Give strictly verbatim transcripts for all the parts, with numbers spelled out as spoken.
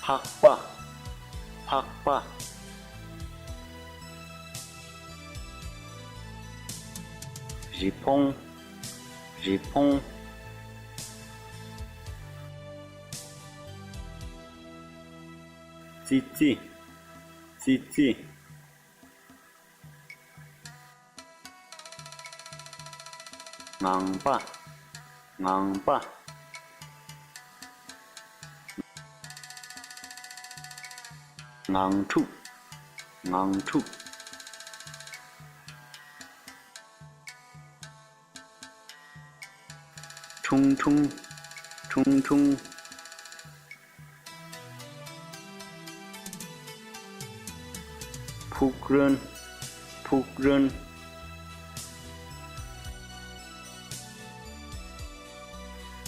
ཕག་པ། ཕག་པ། རི་བོང་། རི་བོང་། ཙི་ཙི། ཙི་ཙི། ངང་པ། ངང་པ། ངང་ཕྲུག། ངང་ཕྲུག། ཁྲུང་ཁྲུང་། ཁྲུང་ཁྲུང་། ཕུག་རོན། ཕུག་རོན།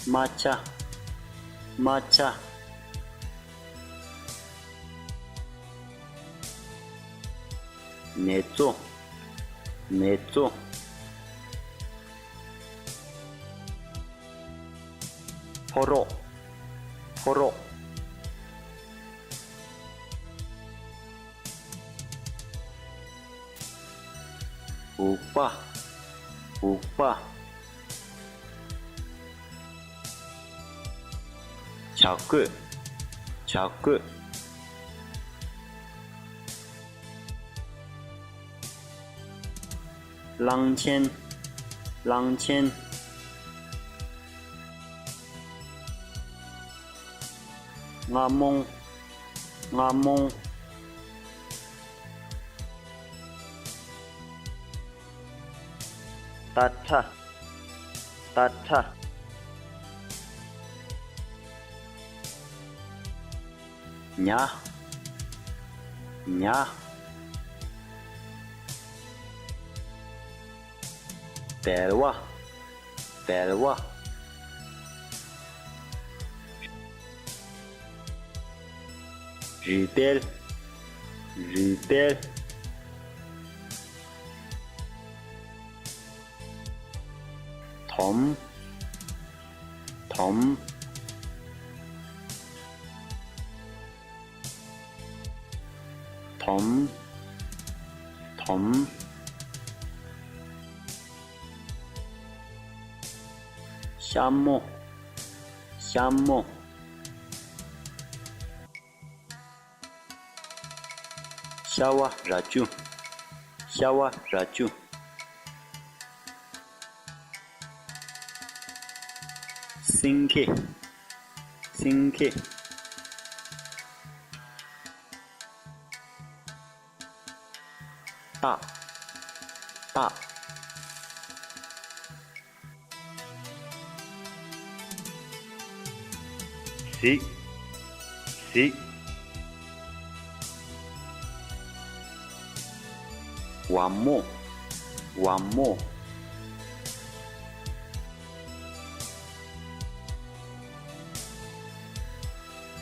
རྨ་བྱ། རྨ་བྱ། ནེ་ཙོ། ནེ་ཙོ། ཕོ་རོག། ཕོ་རོག། འུག་པ། འུག་པ། བྱ་རྒོད། བྱ་རྒོད། གླང་ཆེན། གླང་ཆེན། རྔ་མོང་། རྔ་མོང་། རྟ་ཁྲ། རྟ་ཁྲ། ཉ། ཉ། སྦལ་བ། སྦལ་བ། རུས་སྦལ། རུས་སྦལ། དོམ། དོམ། དོམ། དོམ། ཤ་མོ། ཤ་མོ། ཤ་བ་རྭ་ཅོ། ཤ་བ་རྭ་ཅོ། སེང་གེ། སེང་གེ། སྟག། སྟག། གཟིག། གཟིག། ཝ་མོ། ཝ་མོ།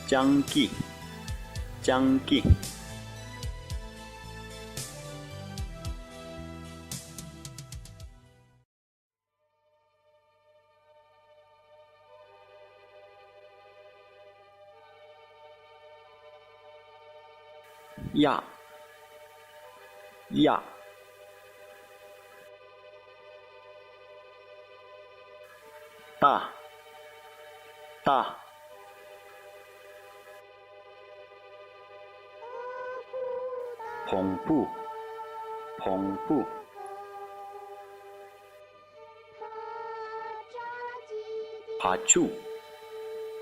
སྤྱང་ཀི། སྤྱང་ཀི། གཡག། གཡག། རྟ། རྟ། བོང་བུ། བོང་བུ། བ་ཕྱུགས།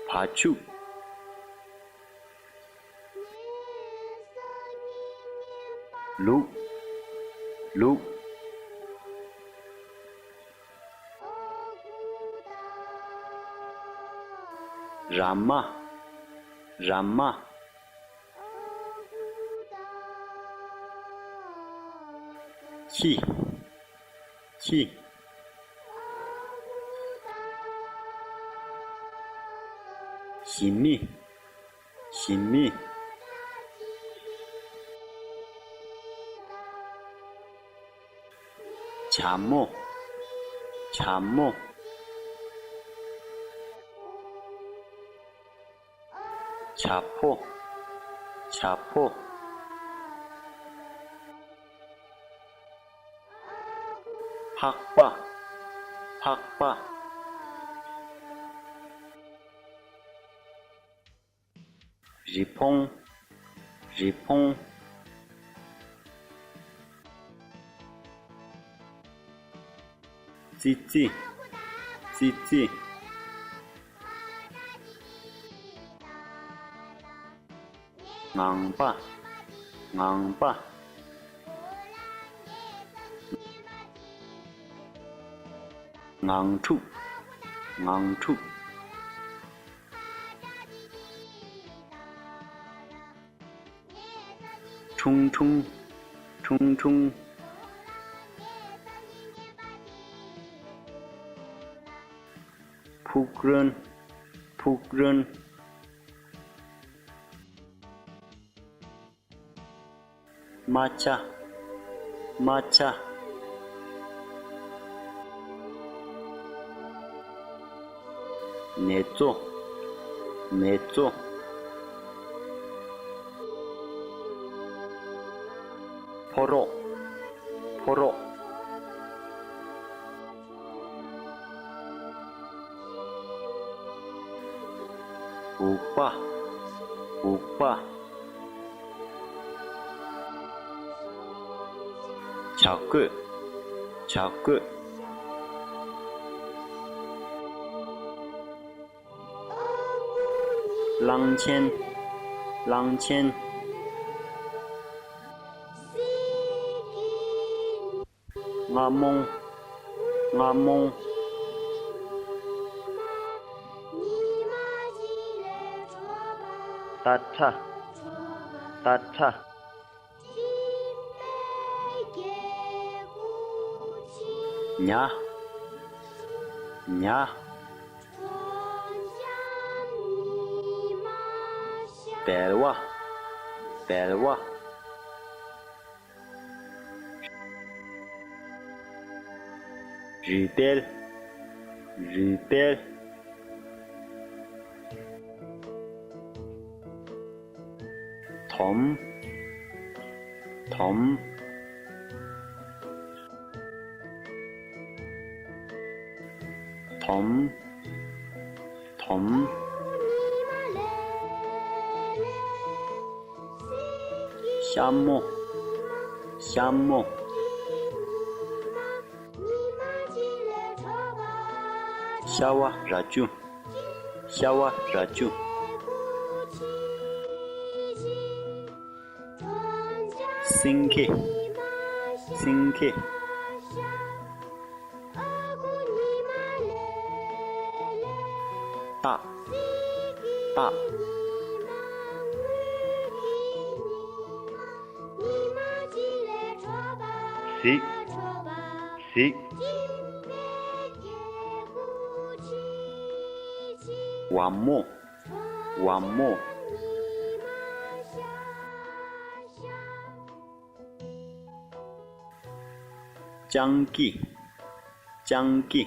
བ་ཕྱུགས། ལུག། ལུག། ར་མ། ར་མ། ཁྱི། ཁྱི། ཞི་མི། ཞི་མི། བྱ་མོ། བྱ་མོ། བྱ་ཕོ། བྱ་ཕོ། ཕག་པ། ཕག་པ། རི་བོང་། རི་བོང་། ཙི་ཙི། ཙི་ཙི། ངང་པ། ངང་པ། ངང་ཕྲུག། ངང་ཕྲུག། ཁྲུང་ཁྲུང་། ཁྲུང་ཁྲུང་། ཕུག་རོན། ཕུག་རོན། རྨ་བྱ། རྨ་བྱ། ནེ་ཙོ། ནེ་ཙོ། ཕོ་རོག། ཕོ་རོག། འུག་པ། འུག་པ། བྱ་རྒོད། བྱ་རྒོད། གླང་ཆེན། གླང་ཆེན། རྔ་མོང་། རྔ་མོང་། རྟ་ཁྲ། རྟ་ཁྲ། ཉ། ཉ། སྦལ་བ། སྦལ་བ། རུས་སྦལ། རུས་སྦལ། དོམ། དོམ། དོམ། དོམ། ཤ་མོ། ཤ་མོ། ཤ་བ་རྭ་ཅོ། ཤ་བ་རྭ་ཅོ། སེང་གེ། སེང་གེ། སྟག། སྟག། གཟིག། གཟིག། ཝ་མོ། ཝ་མོ། སྤྱང་ཀི། སྤྱང་ཀི།